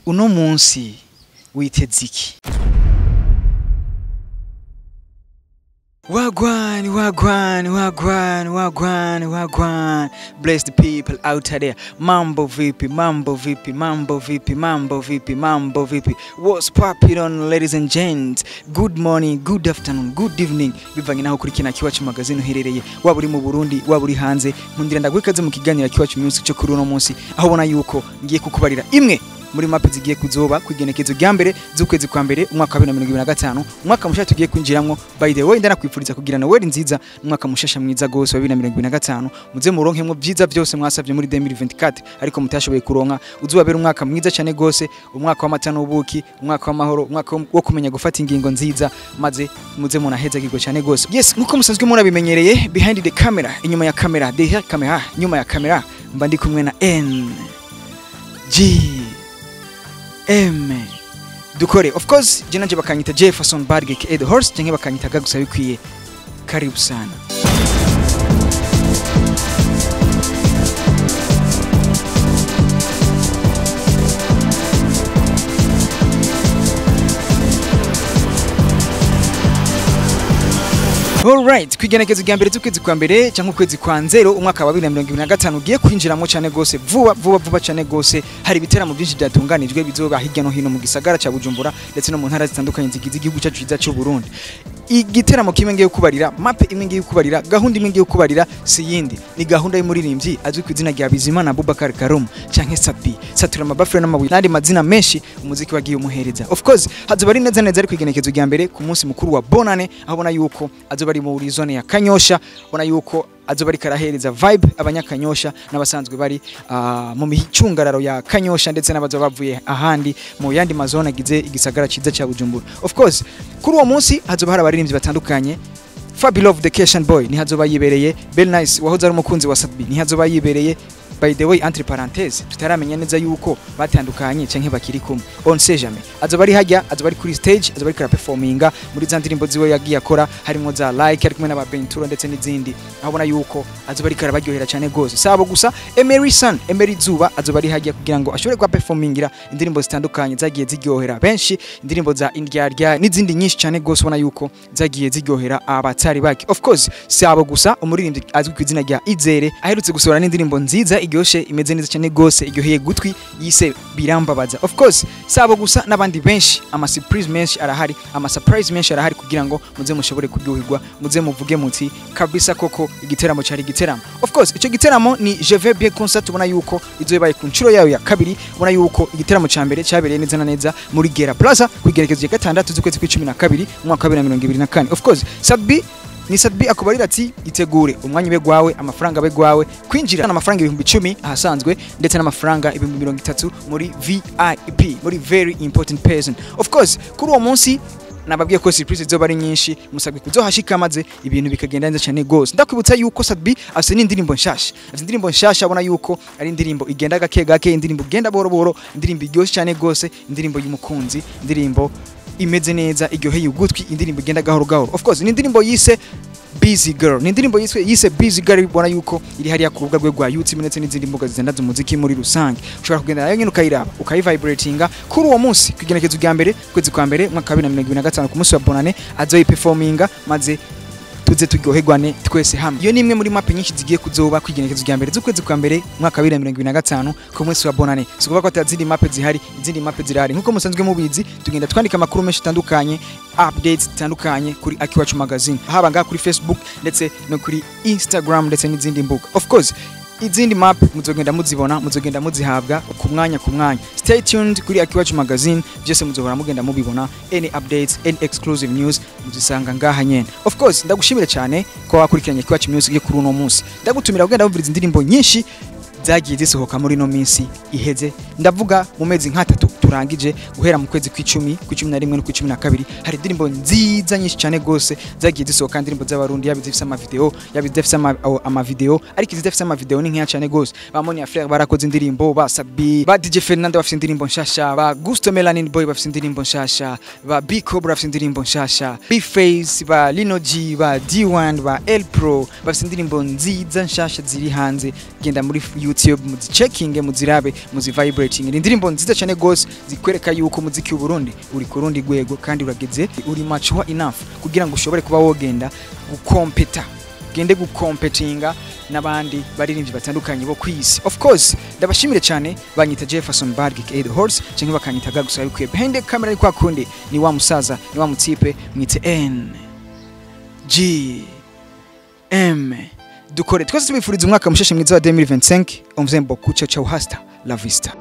Uno munsi witeze iki? Wagwan, wagwan, wagwan, wagwan, wagwan. Blessed people out there. Mambo vipi, mambo vipi, mambo vipi, mambo vipi, mambo vipi. What's popping on, ladies and gents? Good morning, good afternoon, good evening. Bivanye naho kuri kina Kiwacu Magazine uherereye. Waba uri mu Burundi, waba uri hanze. Nkundira ndaguha mu kiganiro Kiwacu Music cyo kuri uno munsi. Aho ubona yuko ngiye kukubarira imwe muri mape zigiye kuzoba kwigenekezo rya mbere z'ukwezi kwa mbere umwaka wa 2025, umwaka mushasha tugiye kwinjiramwo. By the way, ndanakwifuriza kugira Noel nziza, umwaka mushasha mwiza gose wa 2025. Muze muronkemwo byiza byose mwasavye muri 2024 ariko mutashoboye kuronka. Uzubabera umwaka mwiza cyane gose, umwaka w'amata n'ubuki, umwaka w'amahoro, umwaka wo kumenya gufata ingingo nziza, maze muze munahezagirwe cyane gose. Yes, nkuko musanzwe murabimenyereye, behind the camera, inyuma ya camera, derrière camera, nyuma ya camera, mba ndi kumwe na N G M dukore. Of course, je nanje bakanyita Jefferson Barge aka The Horse, canke bakanyita Gagusa bikwiye. Karibu sana. Alright, kwigenekezo rya mbere z'ukwezi kwa mbere cyangwa ukwezi kwa nzero umwaka wa 2025 ugiye kwinjiramo cyane gose vuba vuba vuba cyane gose. Hari ibiteramo byinshi byatunganijwe bizoba hirya no hino mu gisagara ca Bujumbura ndetse no mu ntara zitandukanye zigize igihugu cyacu cyiza cy'u Burundi. Igiteramo kimwe ngiye kubarira, mape imwe ngiye kubarira, gahunda imwe ngiye kubarira si yindi, ni gahunda y'umuririmbyi azwi ku izina rya Bizimana Abubakar Karum canke Sabi Satura amabafure n'amabuye n'andi mazina menshi umuziki wagiye umuhereza. Of course, hazoba ari neza neza ari kwigenekezo rya mbere ku munsi mukuru wa Bonane, aho ubona yuko azoba ari muri zone ya Kanyosha, ubona yuko azoba ari karahereza vibe abanyakanyosha n'abasanzwe bari mu micungararo ya Kanyosha ndetse n'abazoba bavuye ahandi mu yandi mazone agize igisagara ciza ca Bujumbura. Of course, kuri uwo munsi hazoba hari abaririmbyi batandukanye. Fabi Love the Cation Boy ni hazoba yibereye, Bell Nice wahoze ari umukunzi wa Sadbi ni hazoba yibereye. By the way, entre parenthèses, tutaramenya neza yuko batandukanye canke bakiri kumwe, on sait jamais. Azoba ari hajya, azoba ari kuri stage, azoba ari kuri performinga muri za ndirimbo ziwe yagiye akora, harimo za like ari kumwe n'aba Bentura ndetse n'izindi. Aho ubona yuko azoba ari karabaryohera cyane gose. Sabo gusa Emery Sun, Emery Zuba azoba ari hajya kugira ngo ashobore kwa performingira indirimbo zitandukanye zagiye ziryohera benshi, indirimbo za indyarya n'izindi nyinshi cyane gose ubona yuko zagiye ziryohera abatari bake. Of course, sabo gusa umuririmbyi azwi ku izina rya Izere aherutse gusohora n'indirimbo nziza iryoshe imeze neza cyane gose iryoheye gutwi yise Birambabaza. Of course, sabo gusa n'abandi benshi, ama surprise menshi arahari, ama surprise menshi arahari kugira ngo muze mushobore kuryoherwa, muze muvuge muti kabisa koko igiteramo cyari igiteramo. Of course, ico giteramo ni Je vais bien concert, ubona yuko izobaye ku nshuro yayo ya kabiri. Ubona yuko igiteramo ca mbere cyabereye neza na neza muri Gera Plaza kwigerekezo ya gatandatu z'ukwezi kwa 12 umwaka wa 2024. Of course, Sadbi ni Sadbi akubarira ati itegure umwanya ube gwawe, amafaranga abe gwawe, kwinjira n'amafaranga 10,000 ahasanzwe ndetse n'amafaranga 30,000 muri VIP, muri very important person. Of course, kuri uwo munsi nababwiye ko surprise zoba ari nyinshi, musabwe kuzohashika maze ibintu bikagenda neza cyane gose. Ndakwibutsa yuko Sadbi afite n'indirimbo nshasha, afite indirimbo nshasha, abona yuko ari indirimbo igenda gake gake, indirimbo igenda boro boro, indirimbo iryoshye cyane gose, indirimbo y'umukunzi, indirimbo imeze neza iryoheye ugutwi, indirimbo igenda gahoro gahoro. Of course, ni indirimbo yise Busy Girl, ni indirimbo yise Busy Girl, ubona yuko iri hariya ku rubuga rwe rwa YouTube ndetse n'izindi mbuga zizendaza umuziki muri rusange. Ushobora kugenda nayo nyine ukayiraba, ukayivibratinga. Kuri uwo munsi kwigenekezo rya mbere kwezi kwa mbere umwaka wa 2025 ku munsi wa Bonane azoyiperforminga maze tuze turyoherwane twese hamwe. Iyo ni imwe muri mape nyinshi zigiye kuzoba kwigenekezo rya mbere z'ukwezi kwa mbere umwaka wa 2025 ku munsi wa Bonane. Si ukuvuga ko atazindi mape zihari, izindi mape zirahari. Nkuko musanzwe mubizi, tugenda twandika amakuru menshi atandukanye, updates zitandukanye kuri Akiwacu Magazine, haba ngaha kuri Facebook ndetse no kuri Instagram ndetse n'izindi mbuga. Of course, izindi map muzogenda muzibona, muzogenda muzihabwa ku mwanya ku mwanya. Stay tuned kuri Akiwacu Magazine, byose muzohora mugenda mubibona, any updates, any exclusive news muzisanga ngaha nyene. Of course, ndagushimira cyane ko wakurikiranye Akiwacu Music yo kuri uno munsi. Ndagutumira kugenda wumviriza indirimbo nyinshi zagiye zisohoka muri no minsi iheze, ndavuga mu mezi nk'atatu turangije, guhera mu kwezi kw'icumi, kw'icumi na rimwe no kw'icumi na kabiri, hari indirimbo nziza nyinshi cyane gose zagiye zisohoka, indirimbo z'abarundi, yaba izifise amavideo, yaba izidafise amavideo, ariko izidafise amavideo ni nkeya cyane gose. Ba Monia Fleur barakoze indirimbo, ba Sabi, ba DJ Fernando bafise indirimbo nshasha, ba Gusto Melanin Boy bafise indirimbo nshasha, ba B Cobra bafise indirimbo nshasha, B Face, ba Lino G, ba D1, ba L Pro bafise indirimbo nziza nshasha ziri hanze. Genda muri YouTube muzicheckinge, muzirabe, muzivibrating. Ni indirimbo nziza cyane gose. zikwereka yuko umuziki w'u Burundi uri ku rundi rwego kandi urageze, uri mature enough kugira ngo ushobore kuba wogenda gukompeta, gende gukompetinga n'abandi baririmbyi batandukanye bo kwisi. Of course, ndabashimire cyane. Banyita Jefferson Barg aka The Horse, cyangwa bakanyita Gagusa bikwiye. Behind the camera ni kwa kundi, ni wa musaza, ni wa mutipe mwite N G M. Dukore twese, tubifuriza umwaka mushasha mwiza wa 2025. On vous aime beaucoup. Ciao ciao, hasta la vista.